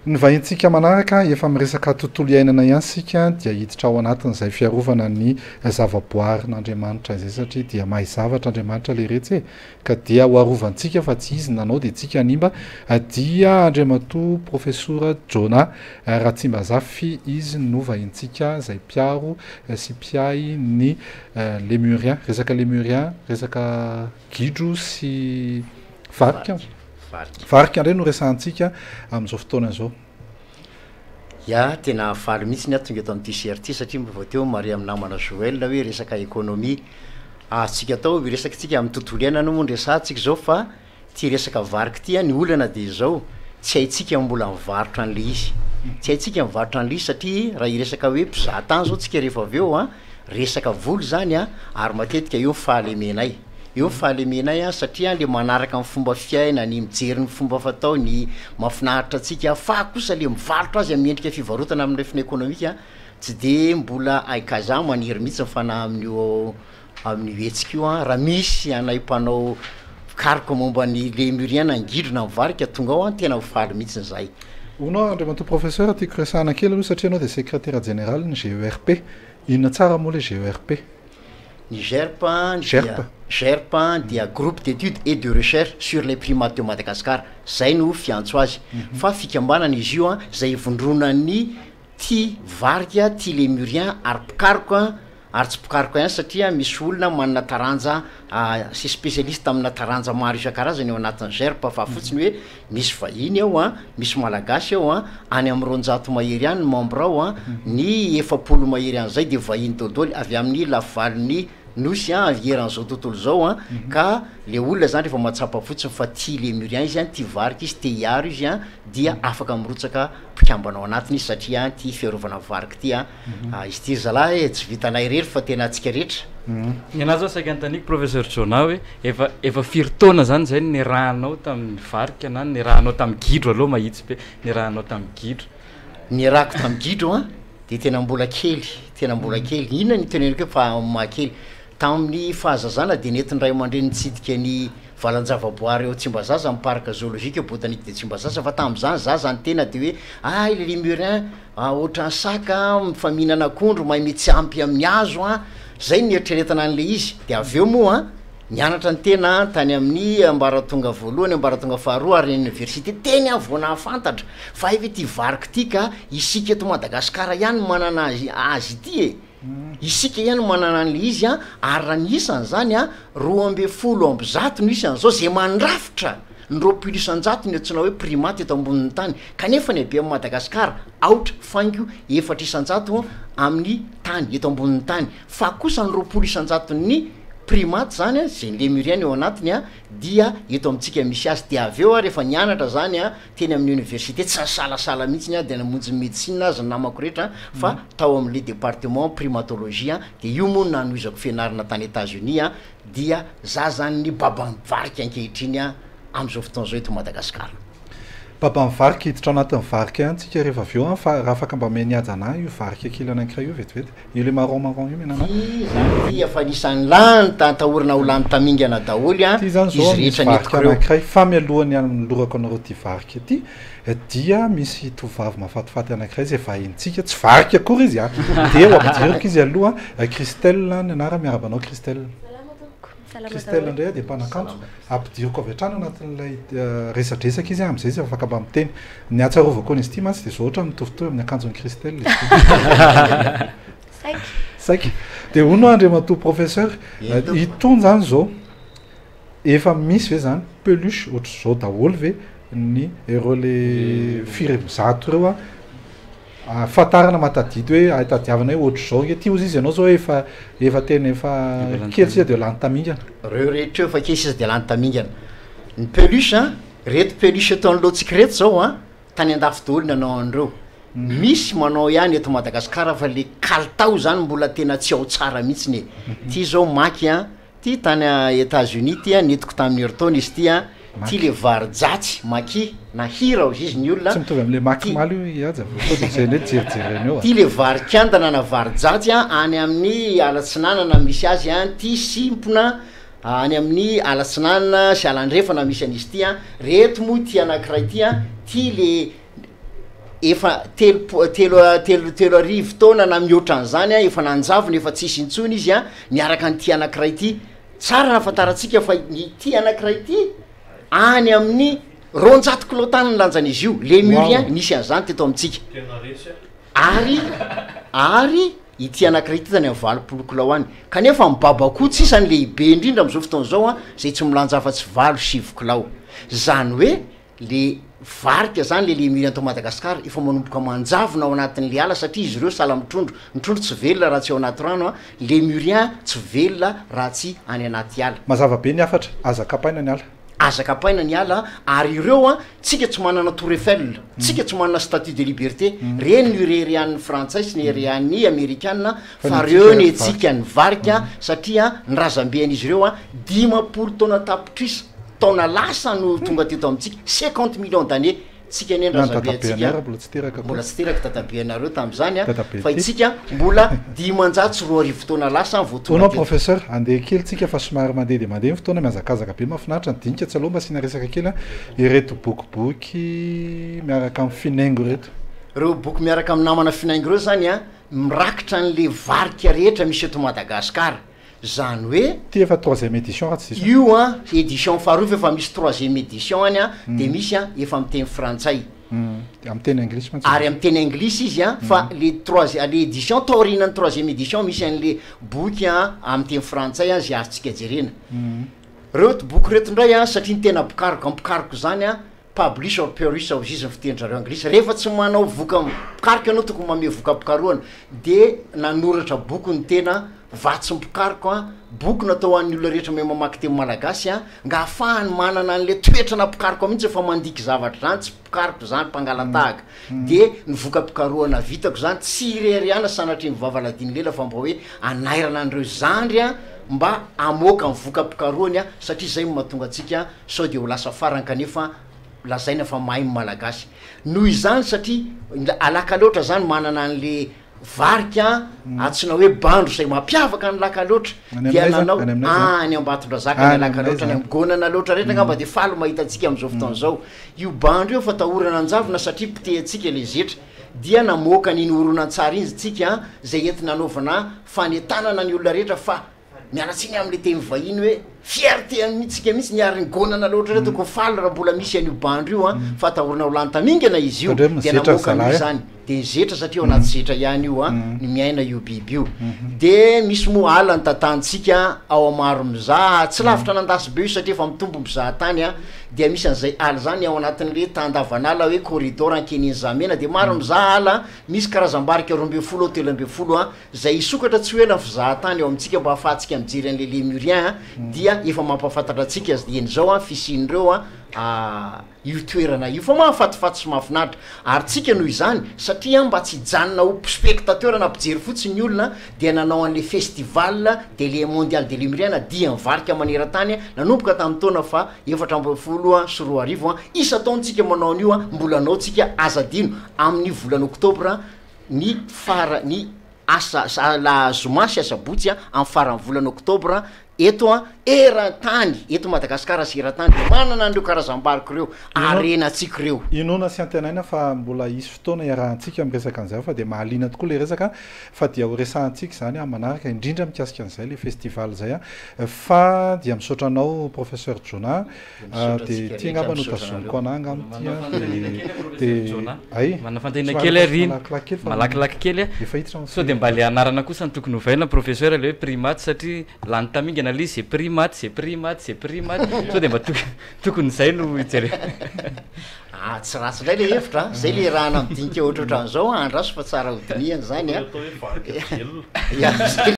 Ny vahintsika manaraka, efa miresaka tontolo iainana ihany isika dia hiditra ao anatin'izay fiarovana ny zavaboarin'Andriamanitra izay satria dia mahay zavatra Andriamanitra leretsy e! Ka dia ho arovantsika fa tsy izy nanao dia tsika hanimba dia Andriamatoa Profesora Jonah Ratsimbazafy izy no vahintsika izay mpiaro sy mpiahy ny Lemurien resaka Lemurien resaka gidro sy varika varika indray no resahantsika amin'izao fotoana izao. Ya, tena faly mihitsy aho tonga eto amin'ity sehatra ity satria mba vao teo Maria amin'ny namana Joël hoe resaka économie azontsika atao hiresaka tsika amin'ny tontolo iainana moa no resahantsika izao fa ity resaka varika ity an, ny olana dia izao tsy haintsika ny mbola mivarotra an'le izy, tsy haintsika mivarotra an'le izy satria raha hiresaka hoe mpizaha tany izao tsika rehefa avy eo an, resaka vola izany an, ary matetika eo ny fahalemenay. Eo ny fahalemenay an, satria le manaraka ny fomba fiaina, ny mijery ny fomba fatao, ny mahafinaritra antsika, fa kosa le mivarotra azy amin'ny endrika fivarotana amin'ny lafiny ekonomika tsy de mbola hay ka za maniry mihitsy ny fanahy amin'io amin'io hetsika io an, raha misy anay mpanao mpikaroka momba ny lemurien na ny gidro na ny varika tonga ao an, tena ho faly mihitsy zahay. Hono aho Andriamatoa Professeur, tiako resahana kely aloha satria ianao dia Sekretera Jeneralin'ny GERP. Inona tsara moa ilay GERP? Ny GERP dia GERP dia Groupe d'études et de recherche sur les primates de Madagascar, zay no fiantso azy, fa fikambanana izy io zay ivondronan'ny tia varika, tia lémurien ary mpikaroka ary tsy mpikaroka ihany satria misy olona manana taranja sy spécialiste amina taranja maro isan-karazany ao anatin'ny GERP fa fotsiny hoe Misy vahiny ao an, misy malagasy ao an, any amin'ny 200 mahery any ny membre ao an, ny 40 mahery an'izay dia vahiny dolidoly avy amin'ny lafivalon'ny nosy an, avy eran'izao tontolo izao an, ka le olona zany rehefa mahatsapa fotsiny fa tia lemurien izy an, tia varika izy, te hiaro izy an, dia afaka mirotsaka mpikambana ao anatiny izy satria ity fiarovana varika ity an, Izy ity ry zalahy e, tsy vitanay irery fa tena antsika rehetra. Ny anahy zao saika anontaniako Professeur Jonah hoe efa efa firy taona zany zay no niarahanao tamin'ny varika na niarahanao tamin'ny gidro aloha mahitsy be, niarahanao tamin'ny gidro? Niarahako tamin'ny gidro an, dia tena mbola kely, tena mbola kely, inona no itenenako hoe fa maha kely? Tamin'ny fahazazana dia nentin'ny ray aman-dreny nitsidika ny valan-javaboary ao Tsimbazaza, ny parc zoologique botanique de Tsimbazaza, fa tamin'izany za zany tena dia hoe hay le lemurien, Ohatran'ny saka mifaminana akondro mahay mitsiampy amin'ny hazo an, zay no nieritreretana an'le izy, de avy eo moa an, nianatra ny tena tany amin'ny ambaratonga voalohany, ambaratonga faharoa ary ny université, teny aho vao nahafantatra fa hay ve ity varika ity ka isika eto Madagasikara ihany no manana azy azy ity e, isika ihany no manana an'le izy an, ary raha ny isany zany an, 112 no isan'izao zay mandrafitra ny 20 isan-jato ny antsoina hoe primate eto ambonin'ny tany, kanefa ny habean'i Madagasikara aotra faingo efatra isan-jato amin'ny tany eto ambonin'ny tany, fa kosa ny 20 isan-jaton'ny primate zany an, zay ny lemurien eo anatiny an, dia eto amintsika misy azy, dia avy eo aho rehefa nianatra zany an, teny amin'ny université, tsy nisalasala mihitsiny aho dia namonjy ny medecine aza ny namako rehetra fa tao amin'le département primatologie an, dia io moa no nanohizako fianarana tany Etats Unis an, dia za zany ny baban'ny varika ankehitriny amin'izao fotoana izao eto Madagasikara. Baban'ny varika, hiditra ao anatin'ny varika ihany tsika rehefa avy eo an, fa raha afaka mba omeny haja anah io varika kely anankiray io vetivety, io le marron marron io mena anah. Ty zany ty efa anisan'ny lany ta atahorana ho lany tamingana daholo an, Ty zany izy zao misy rehetra nentiko varika ireo. anankiray, fa mialohan'ny hanolorako anareo ty varika ty dia misy tovovavy mahafatifaty anankiray izay vahintsika, tsy varika akory izy an, dia ho ampidiriko izy aloha, Christelle ny anarany, miarahaba anao Christelle. Salama tompoko, salama Christelle daholo. indray dia mpanakanto, ampidiriko avy hatrany anatin'ilay resadresaka izy amin'izay izy afaka mba miteny. Ny ahatsiarovako an'izy ity mantsy dia izao ohatra mitovitovy amin'ny akanjon'i Christelle izy ity. Saika. Saika. Dia hono aho Andriamatoa Professeur, Eny tompoko. itony izany izao, Efa misy ve zany peluche ohatr'izao daholo ve ny ireo le firy amby zato ireo a ahafantarana mahatadidy hoe ahatadiavana hoe ohatr'izao nge ty ozy izy ianao zao efa efa tena efa kely sisa de lany tamingana. Reo rehetra eo efa kely sisa de lany tamingana. Ny peluche an, reto peluche eto anoloantsika reto zao an, tany andafy daholo nanao an'ireo. Misy manao ihany eto Madagasikara fa le kalitao zany mbola tena tsy ao tsara mihitsiny e. Ty zao maky an, Ty tany Etats Unis ty an, nentiko tamin'ny herintaona izy ty an, ty le vary jatsy, maki, na hira hozy izy ny olona, Tsy mitovy amle maky ty maly io i Haja fa sao de zay ndray jerijerena eo a. Ty le vary kandana na vary jatsy an, any amin'ny ala atsinanana misy azy an, ty simpona any amin'ny ala atsinanana sy ala andrefana misy an'izy ty an, reto moa ty anakiray ty an, ty le. Efa telo telo telo 33 taona na mihoatra an'izany an, efa nanjavona, efa tsisy intsony izy an, miaraka an'ity anankiray ity. Tsara ny ahafantarantsika fa ity anankiray ity any amin'ny 200 kilao tany ny lanjan'izy io, lémurien, nisy an'izany teto amintsika. Ary ary ity anankiray ity tany amin'ny 80 kilao any. Kanefa ny babakoto sisa ny lehibe indrindra amin'izao fotoana izao an, izay tsy milanja afa-tsy 8, 9 kilao. Izany hoe Le varika zany le lemur ato Madagascar efa manomboka manjavona ao anatin'le ala satria izy ireo sahala amin'ny trondro, ny trondro tsy velona raha tsy ao anaty rano an, lemurien tsy velona raha tsy any anaty ala. Mazava be ny hafatra, aza kapaina ny ala. Aza kapaina ny ala ary ireo an, tsika tsy manana tour Eiffel, tsika tsy manana statue de liberté, reny no ireharehan'ny frantsay sy ny ireharehan'ny amerikana fa reo ny antsika ny varika satria ny razambean'izy ireo an 50 taona tapitrisa taona lasa no tonga teto amintsika, 50 millions d'années, tsika anie ny Na ny razambe dadabe antsika, anay ary mbola tsy teraka mbola akory. tsy teraka dadabe anareo tamin'izany an, Dadabe fa ty. itsika mbola 2500 taona lasa vao tonga Hono teto. professeur, andeha kely tsika fa somary mandeha dia mandeha ny fotoana, mihazakazaka be, mahafinaritra ny dinika, tsy aleo mba asiana resaka kely an, ireto bokiboky miaraka amin'ny finaingo ireto. Ireo boky miaraka amin'ny namana finaingo ireo zany an, mirakitra an'le varika rehetra misy eto Madagascar. Zany hoe. Ty efa troisième édition raha tsy diso. Io an, édition faharoa fa efa misy troisième édition any an, de misy an efa amin'ny teny frantsay. Amin'ny teny anglisy mantsy. Ary amin'ny teny anglisy izy an, fa le troisi-, le édition taorianan'ny troisième édition misy an'le boky an amin'ny teny frantsay an zay azontsika jerena. Reo boky reto ndray an, satria ny tena mpikaroka, mpikaroka zany an, Publish or perish hozy izy ny fitenin-dry zareo anglisy, rehefa tsy manao voka mpikaroka ianao tokony manome voka-pikarohana, de nanoratra boky ny tena vatsim-pikaroka an, boky natao ho an'ny olona rehetra mahay mamaky teny malagasy an, nga ahafahany manana an'le toetrana mpikaroka mihitsy fa mandiky zavatra zany tsy mpikaroka zany mpangala-tahaka, de ny voka-pikarohana vitako zany tsy ireharehana sanatria ny vava ladin'ny lela fa mba hoe anairana an'ireo zandry an mba hamoaka ny voka-pikarohany an satria zay no mahatonga antsika sao dia ho lasa farany kanefa lazaina fa mahay ny malagasy noho izany satria alakaloatra zany manana an'le varika antsoina hoe bandro zay mampiavaka ny lakaloatra dia nanao any Ambatondrazaka ny alakaloatra any amin'ny gonana loatra rehetra angamba dia faly mahita antsika amin'izao fotoana izao io bandro io fa atahorana anjavona satria potehantsika le zetra dia namoaka an'iny horonantsary iny tsika zay entina anaovana fanentanana ny olona rehetra fa Miala tsiny amle teny vahiny hoe fierté amintsika mihitsy ny ary ny gonana loatra reo tokony faly raha mbola misy an'io bandro io an fa atahorana ho lany tamingana izy io Tandremo ny de zetra ry namoaka an'io zalahy a. zany de ny zetra satria ao anaty zetra ihany io an ny miaina io biby io de misy moa ala ny tantanintsika ao Maromizaha tsy lavitra an'Andasibe io satria efa mitombo mpizaha tany an dia misy an'izay ala zany ao anatin'le tandavan'ala hoe corridor Ankeninzamena de Maromizaha ala misy karazam-barika 12 ao 13 an Izay hisokatra tsy ho ela ny fizahan-tany ao amintsika mba hahafahantsika mijery an'ilay Lémurien dia efa mampahafantatra antsika dieny izao ny fisian'ireo io toerana io fa mahafatifaty sy mahafinaritra ary tsika noho izany satria mba tsy hijanona ho spectateur na mpijery fotsiny ny olona dia nanao an'ilay festival de le mondial de Lémurien na dian'ny varika maneran-tany nanomboka tamin'ny taona faha 2014 isan-taona tsika manao an'io mbola anao tsika aza adino amin'ny volana oktobra ny fara ny asa la zoma sy asabotsy amin'ny faran'ny volana oktobra eto an eran-tany eto Madagasikara sy eran-tany dia manana an'ireo karazam-bariko ireo harenantsika ireo. Inoana sy antenaina fa mbola hisy fotoana hiarahantsika miresaka an'izay fa dia mahaliana tokoa ilay resaka fa dia ho resahantsika izany amin'ny manaraka indrindra mikasika an'izay ilay festival izay fa dia misaotra anao Professeur Jonah Misaotra Dia antsika ity rehetra, angamba no misaotra tazomiko anareo. anah angamba ity Manao an, fanontaniana dia kely aho dia Professeur Jonah. hay, Manao fanontaniana somary kely ary iny. malakilaky kely fa Malakilaky kely a. efa hiditra ny Sao dia mba le anarana kosa no tokony hovaina Professeur le hoe primate satria lany tamingana le izy ze primate, ze primate, ze primate. Sao dia mba tokony izay no hijerena. Ah, tsy ratsy indray le hevitra an, zay le iarahana midinika ohatrohatran'izao an, andraso fa tsara hodinihana izany an. Tokony atao hoe varika velona. Ya, zay.